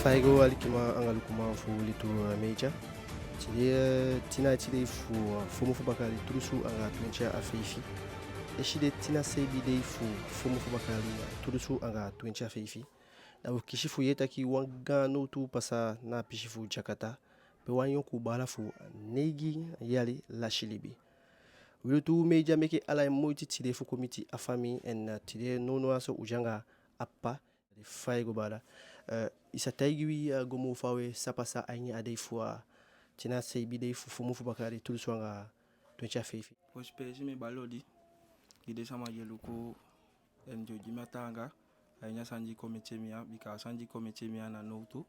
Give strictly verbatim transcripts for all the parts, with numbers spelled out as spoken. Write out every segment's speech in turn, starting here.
Fa i go, alikiman anga lukuman fu Litu, eh, Media. Tide, eh, tina tide fu, eh, fo mun fu baka yali tu dunsu anga twenti a feifi. Eside tina seibin dei fu fo mun fu baka yali, eh, tu dunsu anga twenti a feifi. Da u kisi fu yee taki wan gaan nowtu pasa na a pisi fu Jakarta, pe wan yonku baala fu neigi yali lasi libi. Wi Litu Media meke ala en moiti tide fu kon miti a famii, en, eh, tide nownow a so u de anga a papa. Fa i go, baala? Eh, i sa taigi wi, eh, go moo fawe san pasa a ini a dei fu a tina seibin dei fu fo mun fu baka yali tu dunsu anga twenti a feifi? Fosi peesi mi e bali odi gi den sama di e luku, en di o gi mi a taanga a ini a sani di kon miti mi ya, bika a sani di kon miti mi ya na nowtu.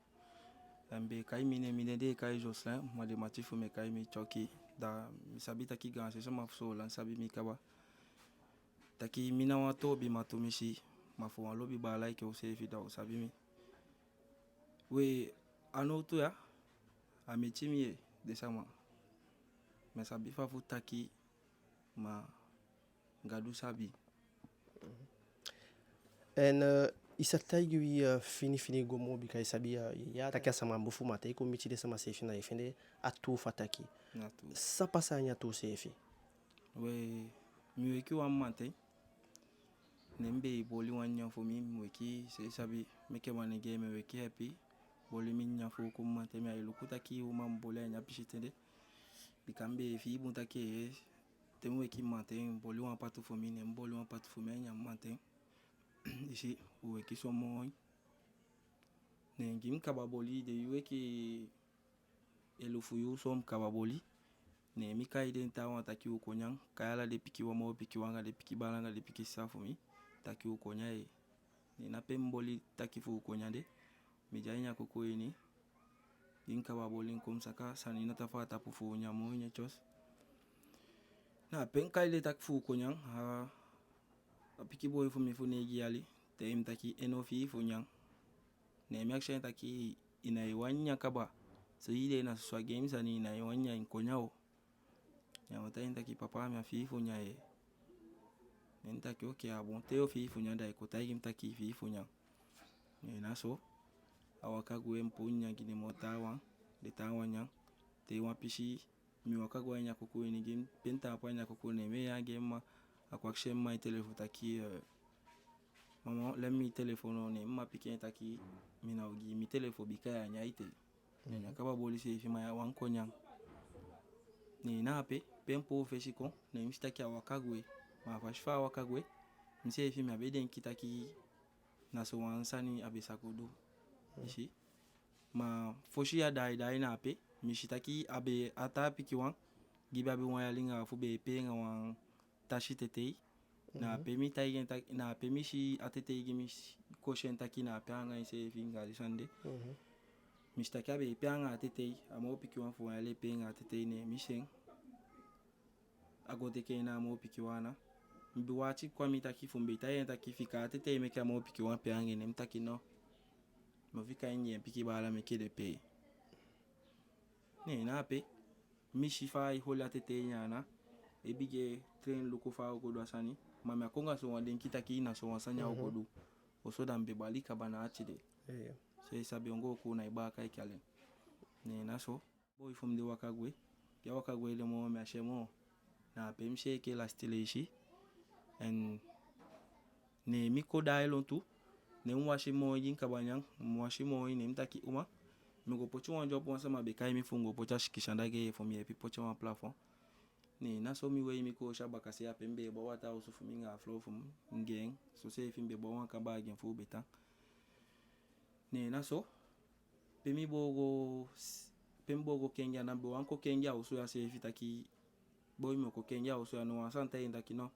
En mi be e kai mi nen, mi nen den e kai Jocelyn, ma den mati fu mi e kai mi Tyoki. Da mi sabi taki gaanse sama fu Soolan sabi mi kaba taki mi ná wan toobiman tumisi, ma fu wan lobi baala enke u seefi, da u sabi mi. We, a nowtu ya, a miti mi ye, den sama. Mi á sabi fa fu taki, ma Gadu sabi. En, eh, i sa taigi wi, eh, fini fini go moo, bika i sabi, eh, ya taki a sama mofu, ma te i kon miti den sama seefi na i fende a tuu fu a taki. Na tuu. San pasa a ini a tuu seefi? We, mi weki wan mamanten. Ne mi be e boli wan nyan fu mi, mi weki, seefi sabi, meke wan nenge, mi weki hepi boli mi nyan fu uku mamanten. Mi á e luku taki uman mu boli a ini a pisiten de. Bika mi be e fii bun taki, eh, te mi weki mamanten, mi boli wan patu fu mi, ne mi boli wan patu fu mi a ini a mamanten. I si, u weki so moi. Ne gi mi kaba boli, den yuu enke elu fu yuu so mi kaba boli. Ne mi kai den taawan taki u kon nyan, kai ala den pikinwan, moo pikinwan anga den pikin baala anga den pikin sisa fu mi, taki u kon nyan ye. Ne na pe mi boli taki fu u kon nyan de, mi de a ini a kuku ini. Di mi kaba boli, mi kon saka sani na tafaa tapu fu u nyan moi netjes. Na pe mi kai den taki fu u kon nyan, a, a pikin boi fu mi fu neigi yali taigi mi taki en ná o fii fu nyan. Ne mi akisi en taki, i ná e wani nyan kaba? So i de na soso a game sani, i ná e wani nyan, i kon nyan o. Ne a man taigi mi taki, papa, mi á fii fu nyan ye. Ne mi taki, oke, a bon, te yo fii fu nyan, da i kon taigi mi taki i fii fu nyan. Ne na so a waka gwe, mi puu nyan gi den moo taawan, den taawan nyan. Te wan pisi mi waka go a ini a kuku ini, gi mi pe mi taampu a ini a kuku, ne mi e yee anga en mma, a kon akisi en mma a telefon taki, eh, mama, leni mi telefon. Ne mi mma piki en taki, mi ná o gi i mi telefon bika ya nyan ete. Ne na kaba boli seefi, ma ya wani kon nyan. Ne na ape, pe mi puu fesi kon, ne mi si taki a waka gwe. Ma a fasi fa a waka gwe, mi seefi mi á be denki taki na so wan sani a be sa go du. I si. Ma fosi a daai daai na ape, mi si taki a be a taa pikinwan di be abi wan yali anga afu be e pee anga wan tasi tetei. Na ape mi taigi en taki, na ape mi si a tetei gi mi, kosi en taki na ape anga enseefi anga den sani de. Mi si taki a be e pee anga a tetei, a moo pikinwan fu wan yali e pee anga a tetei, ne mi si en. A go teke en na a moo pikinwan ana. Mi be wakiti kon a mi taki fu mi be taigi en taki fika a tetei meke a moo pikinwan pee anga en, ne mi taki no. Mi o fika en gi en pikin baala meke den pee. Ne na ape mi si fa ai holi a tetei neen ana, e bigin e tren luku fa a o go du a sani. Ma mi á kon anga so wan denki taki na so wan sani a o go du. Ofuso da mi be bali kaba na a tide. So i sabi, ongo oku na i baaka e kali en. Ne na so boi fu mi de waka gwe. Di a waka gwe de moo, mi á si en moo. Na ape mi si en enke lasiti leisi. En ne mi kon daai lontu. Ne mi wasi moi, di mi kaba nyan, mi wasi moi, ne mi taki, uma, mi go poti wan dyopu, wan sama be kai mi fu mi go poti a sikin sani anga en fu mi yeepi poti wan plafond. Ne na so mi wei mi koosi a bakase, ape mi be e bow wataa a osu fu mi anga a flow fu mi, mi gi en, soseefi mi be bow wan kamba gi en fu u be tan. Ne na so, pe mi boo go, pe mi boo go kengi ana, mi be wani kon kengi a osu ya seefi taki, boi, mi o kon kengi a osu ya, no wan sani taigi mi taki no,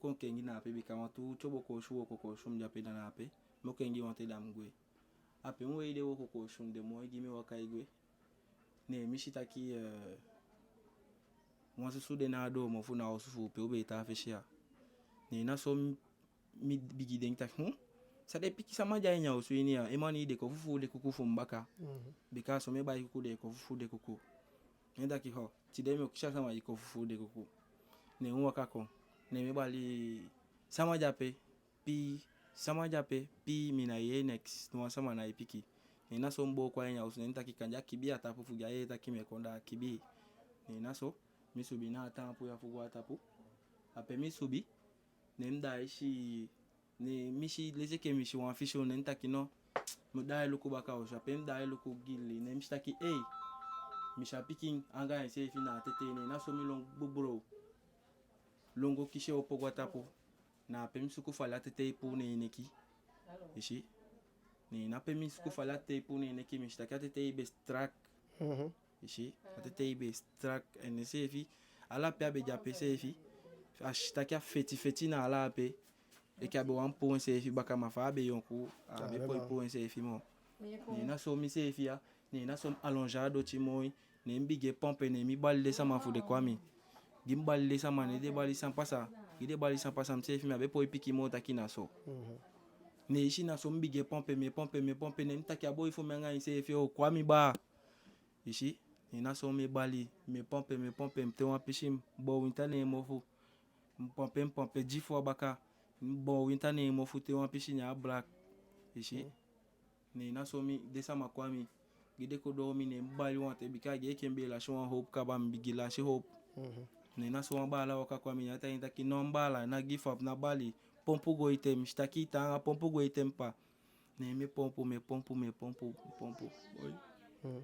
kon kengi na ape bika wantu tyobo koosi, wooko koosi fu mi de ape, da na ape mi o kengi wanten da mi gwe. Ape mi wei den wooko koosi fu mi de moi, di mi waka e gwe, ne mi si taki, eh, wan susu de na a doomofu na a osu fu u pe u be e tan a fesi ya. Ne na so mi mi bigin denki taki, hmm? San den pikin sama de a ini a osu ini ya, e man di den kon fufuu den kuku fu mi baka. Bika a so mi e bai kuku, den kon fufuu den kuku. Ne mi taki ho, tide mi o kisi a sama di kon fufuu den kuku. Ne mi waka kon, ne mi bali, sama de ape, pii, sama de ape, pii, mi ná e yee neks, no wan sama ná e piki. Ne na so mi booko a ini a osu, ne mi taki kande a kibii a tapu fu di a yee taki mi e kon, da a kibii. Ne na so mi subi na a taampu ya fu go a tapu. Ape mi subi, ne mi daai si, ne mi si, leti enke mi si wan fisi, ne mi taki no, mi daai luku baka osu. Ape mi daai luku gili, ne mi si taki ei, mi si a pikin anga enseefi na a tetei. Ne na so mi lon gbuburu, lon go kisi en opo go a tapu. Na ape mi suku fu ala tetei puu ne en neki. I si. Ne na ape mi suku fu ala tetei puu ne en neki, mi si taki a tetei be strak. Mhm. I si. A tetei be strak, en enseefi, ala pe a be de ape seefi, a si taki a feti feti na ala ape. Enke a be wani puu enseefi baka, ma fa a be yonku, a á be poi puu enseefi moo. Ne na so mi seefi ya, ne na so mi allongé a doti moi, ne mi bigin pompe, ne mi bali den sama fu den kon a mi. Di mi bali den sama, ne den bali san pasa. Di den bali san pasa, mi seefi mi á be poi piki moo taki na so. Mhm. Ne i si, na so mi bigin pompe, mi e pompe, mi e pompe, ne mi taki a boi fu mi anga enseefi o kon a mi baa. I si. Ne na so mi e bali, mi e pompe, mi e pompe, te wan pisi mi boon winta ne en mofu. Mi pompe, mi pompe di fo a baka, mi boon winta ne en mofu te wan pisi ne a blak. I si. Mm. Ne na so mi, den sama kon a mi. Di den kon doo mi, ne mi bali wan ten, bika a gei enke mi be lasi wan howpu kaba, mi bigin lasi howpu. Mhm. Ne na so wan baala waka kon a mi, ne a taigi en taki no, mi baala, ná give up, ná bali. Pompu go ete, mi si taki i taanga, pompu go ete, mi pa. Ne mi e pompu, mi e pompu, mi e pompu, mi e pompu. Oi. Mhm.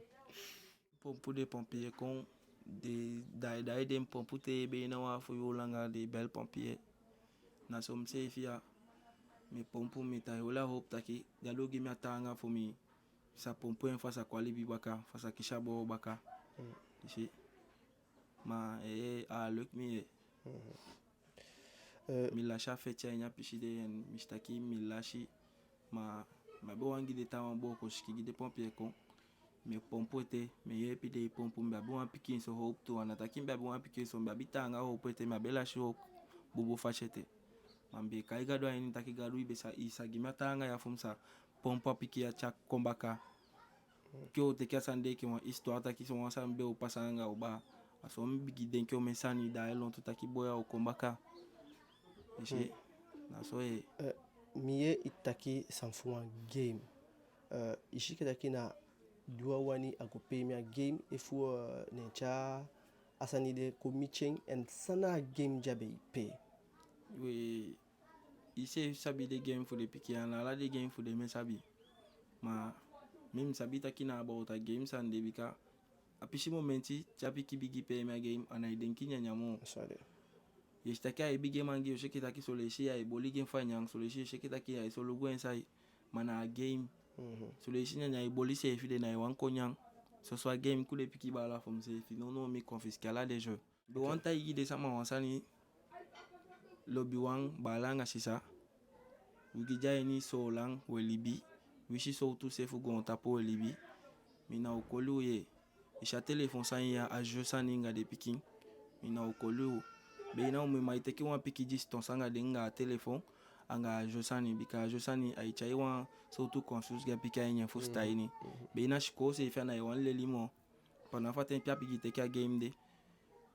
Pompu, den pompier kon, den daai daai den pompu te, be na wan afu yuu langa, den bel pompier. Na so mi seefi ya, mi pompu, mi tai oli a howpu taki Gadu gi mi a taanga fu mi sa pompu en fu a sa kon a libi baka, fu a sa kisi a boo baka. Mm. I si. Ma, eh, a luku mi, eh. Mhm. Eh, mi lasi a feti a ini a pisi de, en mi si taki mi lasi, ma mi á be wani gi den taawan booko siki, gi den pompier kon. Mi e pompu ete, mi e yeepi den e pompu, mi be abi wan pikinso howpu tu, a ná taki mi be abi wan pikinso, mi be abi taanga howpu ete, mi á be lasi howpu bubu fasi ete. Ma mi be e kai Gadu a ini taki Gadu, i be sa, i sa gi mi a taanga ya fu mi sa pompu a pikin ya tyai kon baka. Ke u teke a sani de enke wan histoire taki so wan sani be o pasa anga u baa. A so mi bigin denki omen sani, da ai lontu taki boi, a o kon baka. I si. Hmm. Na so ye. Eh, mi yee i taki sani fu wan game. Eh, i si enke taki na di wan wani a go pee mi a game, efu, eh, ne en tyai a sani de kon miti en, en san na a game di a be e pee? We, i seefi sabi den game fu den pikin, a ná ala den game fu den mi e sabi. Ma mi, mi sabi taki na about a game sani de, bika a pisi momenti te a pikin bigi pee mi a game, a nái denki nyanyan moo. Sorry. Ye si taki ai bigi en man gi, yo si enke taki son leisi ai boli gi en fu a nyan, son leisi yo si enke taki ai solugu en sai, ma na a game. Mhm. Son leisi nyanyan e boli seefi, den nái wani kon nyan. Soso a game. Ku den pikin baala fu mi seefi, nownow mi confisquer ala den jeu. Be wani taigi den sama wan sani, lobiwan, baala anga sisa. U di de a ini Soolan we libi, winsi sowtu se fu goontapu we libi, mi ná o koli u ye. I si a telefon sani ya, a jeu sani anga den pikin, mi ná o koli u. Be na u mu, mi á e teke wan pikin distance anga den, anga a telefon, anga a jeu sani, bika a jeu sani ai tyai wan sowtu conscience gi a pikin a ini en fusutan ini. Mhm. Be na sikoo seefi a nái wani leli moo. Panafa ten pe a bigin teke a game de,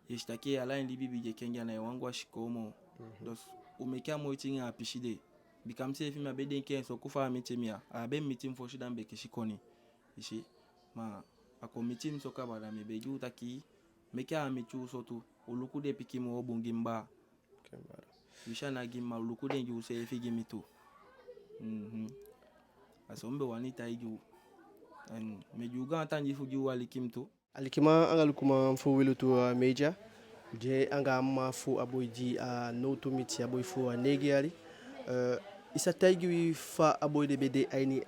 ye si taki ala en libi bigin e kengi, a nái wani go a sikoo moo. Mhm. Dus u meke a moiti anga a pisi de. Bika mi seefi mi á be denki en so, ku fa a miti mi ya, a be miti mi fosi da mi be kisi koni. I si. Ma a kon miti mi so kaba, da mi be gi u taki meke a miti u so tu, u luku den pikin moo bun gi mi baa. Oke, baa. Winsi a ná gi mi, ma u luku den gi u seefi gi mi tu. Mhm. A so mi be wani taigi u. En mi e gi u gaantangi fu di u aliki mi tu. Alikiman anga lukuman fu Wi Lutu, eh, Media. U de anga a mma fu a boi di a nowtu miti, a boi fu a neigi yali. Eh, i sa taigi wi fa a boi de be de a ini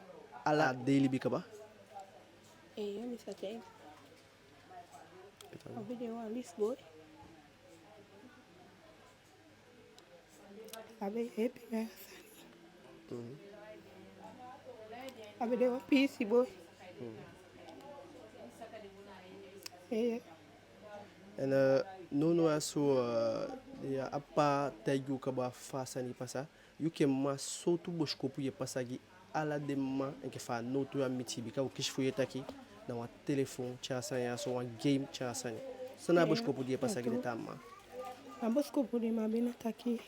ala a dei libi kaba? Eeye, mi sa taigi. A be de wan lisi boi. A be yeepi mi anga sani. Mhm. A be de wan piisi boi. Mhm. Eeye. En, eh, nownow ya so, eh, ya a ppa taigi u kaba fa a sani pasa. Yu enke mma, sowtu bosikopu ye pasa gi ala den mma enke fa a nowtu ya miti, bika u kisi fu yee taki na wan telefon tyai a sani ya so, wan game tyai a sani. San na a bosikopu di ye pasa gi den taa mma? A bosikopu di mi abi na taki,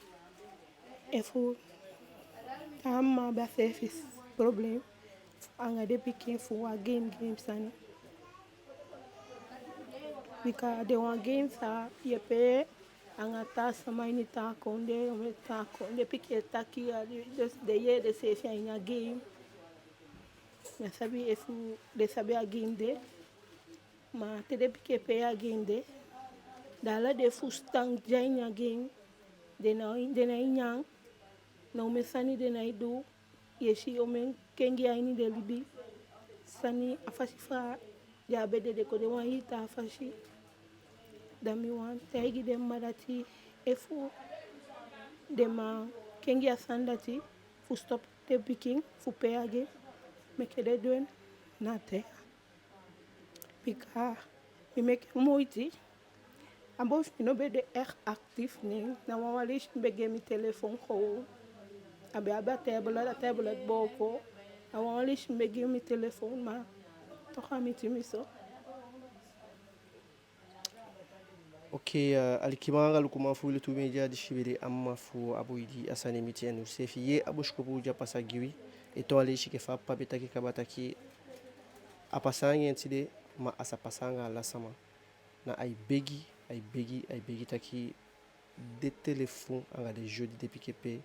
efu taa mma abi a seefi problem, anga den pikin fu a game game sani. Bika den wan game sa yu e pee anga taa sama ini taa kondee, omen taa kondee, den pikin e taki, a den, den yee denseefi a ini a game. Mi á sabi efu den sabi a game de. Ma te den pikin e pee a game de, da ala den fusutan de a ini a game, den ná, den nái nyan, na omen sani den nái du. Yu e si omen kengi a ini den libi. Sani, a fasi fa den á be dede kon de wan hii taa fasi. Da mi wani taigi den mma dati, efu den man kengi a sani dati, fu stop den pikin fu pee a game, meke den du en na a ten ya. Bika mi meke moiti. A bosi no be de echt actief, nee. Na wanwan leisi mi be gi en mi telefon gewoon. A be abi a tablet, a tablet booko. A wanwan leisi mi be gi en mi telefon, ma toch a miti mi so. Ok, eh, alikiman anga lukuman fu Wi Lutu Media, disi be de a mma fu a boi di a sani miti, en u seefi yee a bosikopu di a pasa gi wi. Ete wan leisi enke fa a papa be taki kaba taki, a pasa anga en tide, ma a sa pasa anga ala sama. Na ai begi, ai begi, ai begi taki den telefon anga den jeu di den pikin e pee,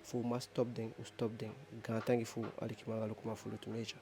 fu u man stop den, u stop den. Gaantangi fu u, alikiman anga lukuman fu Wi Lutu Media.